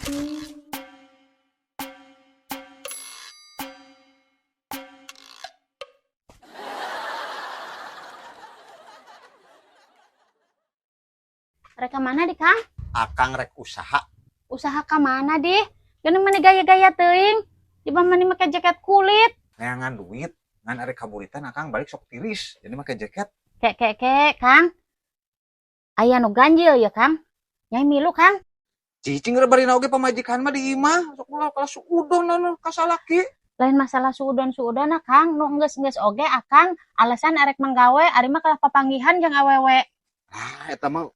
Rek ka mana di, Kang? Akang rek usaha. Usaha ka mana di? Geuning mani gaya-gaya teuing. Di mani make jaket kulit. Neangan duit, ngan arek kaburitan akang balik sok tiris. Jadi make jaket. Kek kek kek, Kang. Aya nu ganjil ya, Kang. Nyai milu, Kang. Cicing rebarina oge pamajikan mah di imah, sok ulah kalah suudon anu ka salaki. Lain masalah suudon-suudon Kang, nu enggeus-enggeus oge akang alasan arek manggawe ari mah kalah papanggihan jeung awewe. Ah, eta mah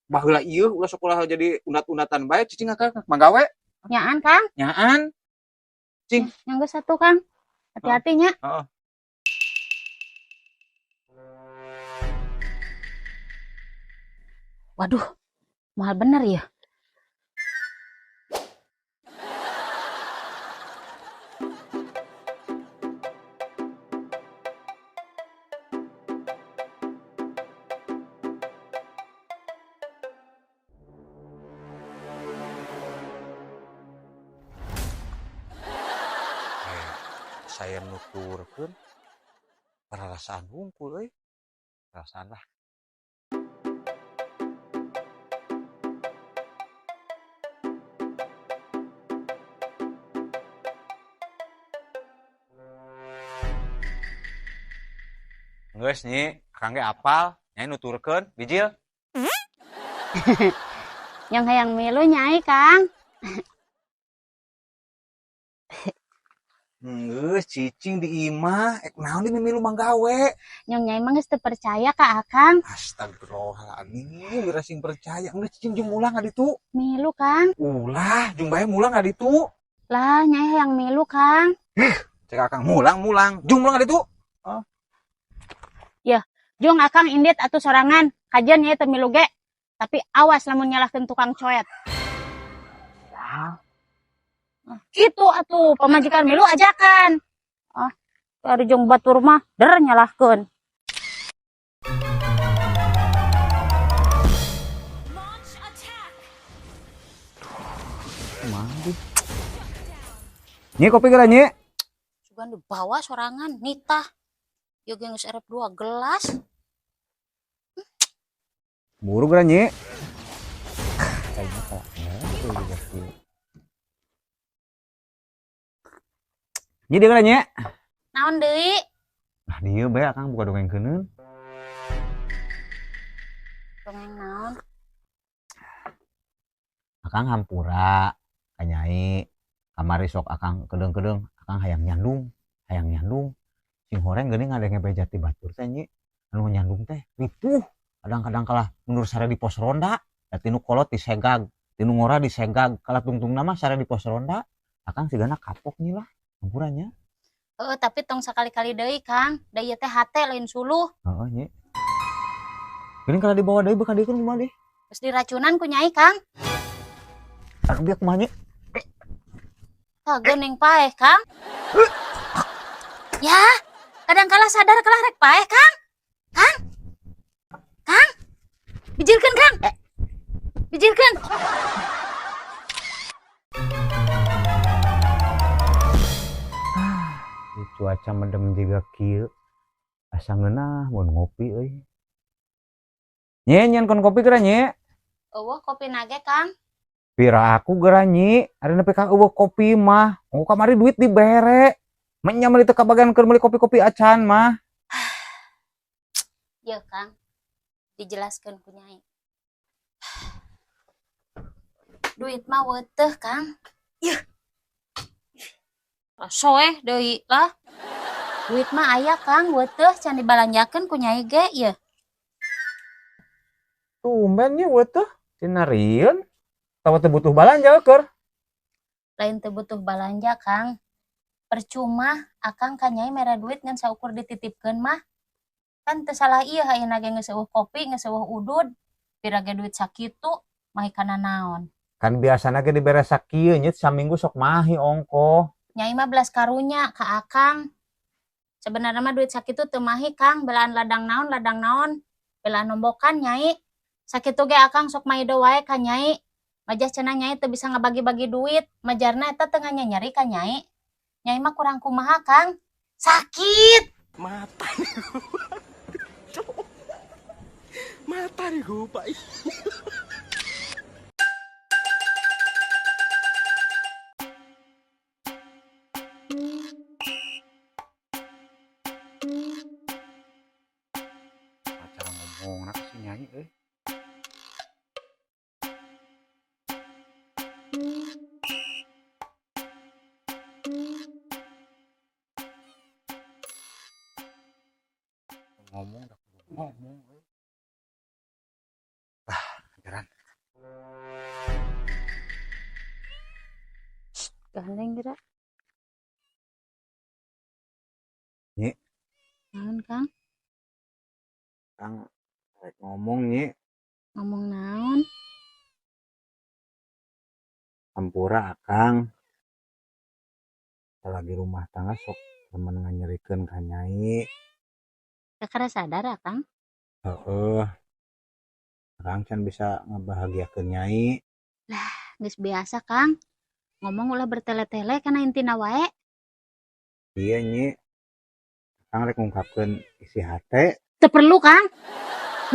baheula ieu ulah sok ulah jadi unat-unatan bae cicing akang manggawe. Nyaan, Kang. Nyaan. Cing. Yang geus satu, Kang. Hati-hati nya. Heeh. Waduh, mahal bener ya. Saya nuturkeun perasaan hungkul euy. Perasaan lah. Geus nyi, akang ge apal, nyai nuturkeun, bijil. Yang hayang milu nyai, Kang. Geus cicing di imah, ek naon di mimilu manggawe. Nyong nyai mah geus teu percaya ka akang. Astagfirullahaladzim, geura sing percaya. Geus cicing jeung mulang ngaditu. Milu, Kang. Ulah, jeung bae mulang ngaditu. Lah, nyai hayang milu, Kang. Ih, cek akang mulang-mulang, jeung mulang ngaditu. Oh. Ya, jung akang indit atuh sorangan. Kajian nyai teu milu ge. Tapi awas lamun nyalahkeun tukang coet. Lah. Gitu atuh, pamajikan milu ajakan. Ah, ari jeung batur mah der nyalahkeun. Mandi. Nyi kopi geura nyi? Sugan dibawa sorangan nitah. Ieu ge geus erep 2 gelas. Buru geura nyi. Kayaknya kalau nyi dia geura nyi? Naon deui? Nah dieu bae akang buka dongeng keuneun. Dongeng naon? Akang hampura ka nyai. Kamari sok akang kedeung-kedeung, akang hayang nyandung, hayang nyandung. Sing horeng geuning ngadenge beja ti batur teh nyi. Anu nyandung teh ripuh. Kadang-kadang kalah mundur sare di pos ronda, da tinu kolot disegag, tinu ngora disegag, kalah tungtungna mah sare di pos ronda. Akang sigana kapok nyi lah. Hampura nya. Heeh, tapi tong sakali-kali deui, Kang. Da ieu teh hate lain suluh. Heeh, nyi. Geuning kana dibawa deui beuka dieu kumaha deui? Geus diracunan ku nyai, Kang. Aduh, bieu kumaha nyi? Tah geuning paeh, Kang. Ya, kadang kala sadar kalah rek paeh, Kang. Kang. Kang. Bijilkeun, Kang. Bijilkeun. Di cuaca mendem juga kieu. Asa ngeunah mun ngopi euy. Nye, nyen kon kopi geura nye? Eueuh kopi nage, Kang. Pira aku geura nyi, ari nepi ka eueuh kopi mah. Oh kamari duit dibere. Menya meuli teu kabagian keur meuli kopi-kopi acan mah. Yeuh, Kang. Dijelaskeun ku nyai. Duit mah weuteuh, Kang. Yeuh. Soeh deui lah. Duit mah aya, Kang, weuteuh can dibalanjakeun ku nyai ge yeuh. Tumben nya weuteuh, cinarieun. Tawa teu butuh balanja keur. Lain teu butuh balanja, Kang. Percuma akang ka nyai mere duit ngan saukur dititipkeun mah. Kan teu salah ieu ayeuna ge geus eueuh kopi, geus eueuh udud. Pira ge duit sakitu mahi kana naon. Kan biasana ge dibere sakieu nya saminggu sok mahi ongkoh. Nyai mah belas karunya ka akang. Sebenarnya mah duit sakitu teu mahi, Kang, belaan ladang naon, ladang naon. Belaan nombokan nyai. Sakitu ge akang sok maido wae ka nyai. Majah cenah Nyai teu bisa ngabagi-bagi duit. Majarna eta teu nyari ka Nyai. Nyai mah kurang kumaha, Kang? Sakit. Mata nih. Mata nih gue, Pak. Cara ngomong nak si Nyai euy. Ngomong dah kudu ngomong euy. Ah, jaran. Gandeng geura. Nyi. Naon, Kang? Kang rek ngomong, Nyi. Ngomong naon? Hampura Akang. Lagi rumah tangga sok temen nganyerikeun ka Nyai. Kakara sadar Akang? Heeh. Akang can bisa ngebahagiakeun Nyai. Lah, geus biasa, Kang. Ngomong ulah bertele-tele kana intina wae. Iya, Nyi. Akang rek ngungkapkeun isi hate. Teu perlu, Kang.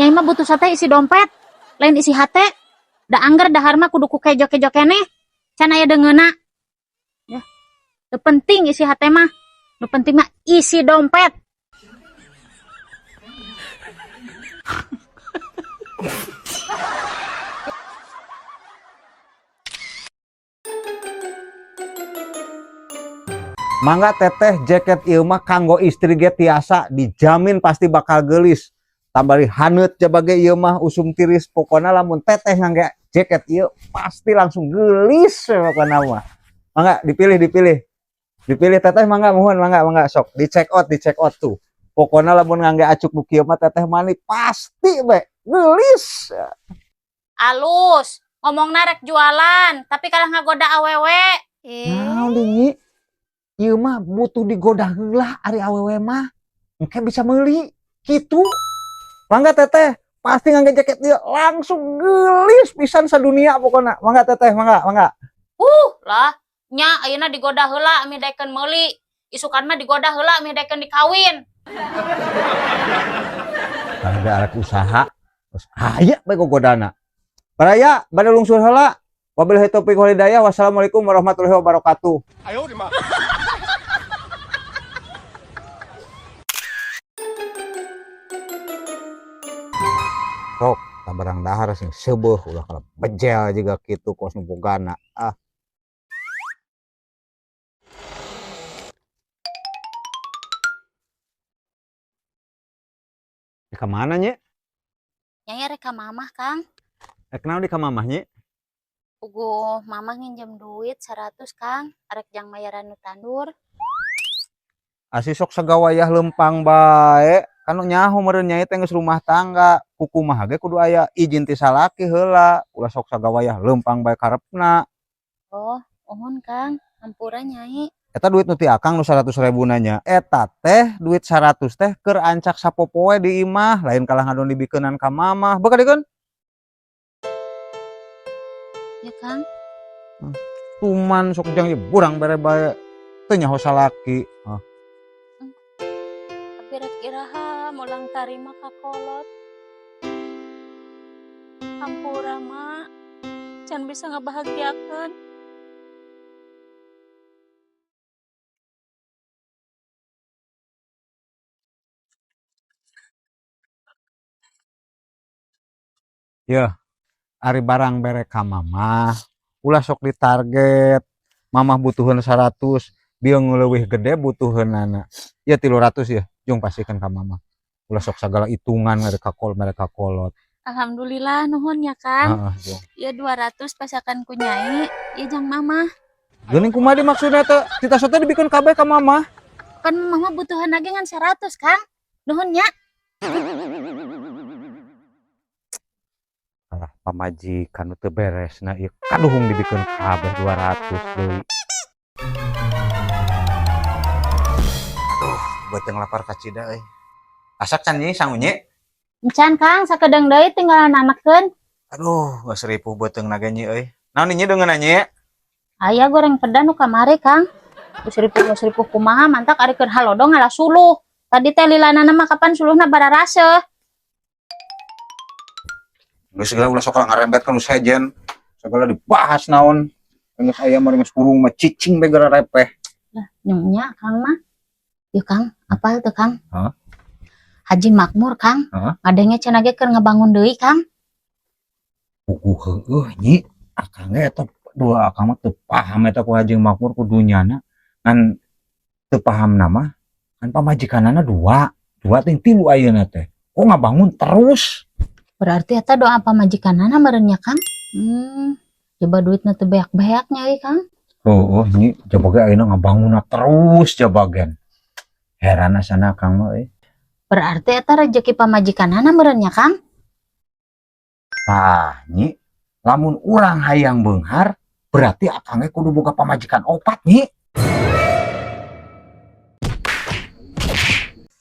Nyai mah butuh sate isi dompet, lain isi hate. Da angger dahar mah kudu ku kejo-kejo keneh. Can aya deungeuna. Ya. Teu penting isi hate mah. Nu penting mah isi dompet. Mangga teteh, jaket ieu mah kanggo istri ge tiasa, dijamin pasti bakal geulis. Tambari haneut jabage ieu mah usum tiris, pokona lamun teteh ngangge jaket ieu pasti langsung geulis pokona mah. Mangga dipilih, dipilih. Dipilih teteh, mangga mohon, mangga, mangga sok di check out, di check out tuh. Pokona lamun ngangge acuk nu kieu mah teteh mani pasti be geulis. Alus, ngomongna rek jualan, tapi kalah ngagoda awewe. Naon deui, Nyi? Ieu mah butuh digoda heula ari awewe mah. Engke bisa meuli kitu. Mangga teteh, pasti ngangge jaket dia langsung geulis pisan sadunia pokona. Mangga teteh, mangga, mangga. Lah, nya ayeuna digoda heula ameh daekeun meuli. Isukan mah digoda heula ameh daekeun dikawin. Ada arek usaha, terus aya bae gogodana. Baraya, bade lungsur heula. Wabillahi taufiq wal hidayah. Wassalamualaikum warahmatullahi wabarakatuh. Ayo, di mana? Sok, tabarang dahar sing seubeuh ulah kalau bejel juga kitu kos nu bogana. Ah. Di ka mana, Nyi? Nyai rek ka mamah, Kang. Rek naon di ka mamah, Nyi? Puguh mamah nginjem duit 100, Kang, arek jang mayaran nu tandur. Asi sok sagawayah lempang bae. Kan nyaho meureun Nyai teh geus rumah tangga, kukumaha ge kudu aya izin ti salaki heula, ulah sok sagawayah lempang bae karepna. Oh, uhun Kang, hampura Nyai. Eta duit nu ti Akang nu 100 ribu nanya. Eta teh duit 100 teh keur ancak sapopoe di imah, lain kalah ngadon dibikeunan ka mamah. Beuh kadiekeun? Ya, Kang. Tuman sok jang burang bere bae. Teu nyaho salaki. Hah. Tapi rek iraha mulang tarima ka kolot. Hampura, Mak. Can bisa ngabahagiakeun. Yeuh, ari barang bere ka mamah, ulah sok ditarget. Mamah butuheun 100, bieu leuwih gede butuheunana. Ya 300 ya, jung pasihkeun ka mamah. Ulah sok sagala hitungan mereka kol mereka kolot. Alhamdulillah nuhun ya, Kang. Heeh, jung. Ya 200 pasakan ku Nyai, ya jang mamah. Geuning kumaha di maksudna teh? Tita sote dibikeun kabeh ka mamah. Kan mamah butuhan lagi ngan 100, Kang. Nuhun nya. Alah, pamajikan nu teu beresna ieu kaduhung dibikeun kabeh 200 deui. Aduh, beuteung lapar kacida euy. Asak can Nyi sangu Nyi? Encan, Kang, sakedeung deui tinggal nanakeun. Aduh, geus ripuh beuteung na ge Nyi euy. Naon nya dengan nanya? Aya goreng peda nu kamari, Kang. Geus ripuh kumaha mantak ari keur halodo ngalah suluh. Tadi teh lilanana mah kapan suluhna bararaseuh. Geus segala ulah sok ngarembet ka nu sejen. Segala dibahas naon. Geus aya mah geus kurung mah cicing be gara repeh. Nya, Kang mah. Yeuh, Kang, apal teu, Kang? Hah? Haji Makmur, Kang. Hah? Ngadenge cenah ge keur ngabangun deui, Kang. Puguh heueuh, Nyi. Akang ge eta dua akang mah teu paham eta ku Haji Makmur ku dunyana. Ngan teu paham nama kan pamajikanana dua, dua ting tilu ayeuna teh. Kok ngabangun terus? Berarti eta doa pamajikanana meureun nya, Kang. Coba duitna teu beak-beak nya euy, Kang. Oh, nyi jaba ge ayeuna ngabangunna terus jabagen. Heran asana akang mah euy. Berarti eta rezeki pamajikanana meureun nya, Kang. Tah, Nyi, lamun urang hayang beunghar, berarti akang ge kudu boga pamajikan opat, Nyi.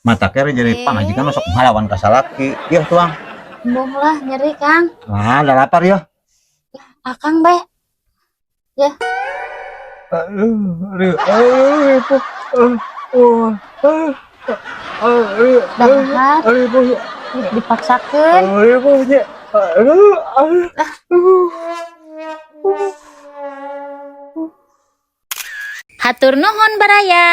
Mata kere jadi pamajikan masuk ngalawan ka salaki. Yeuh tuang. Embung lah nyeri, Kang. Lah, da lapar ya. Akang bae. Aduh, aduh, aduh, aduh, aduh, Dahar aduh, dipaksakeun. aduh, aduh, aduh. Hatur nuhun, baraya.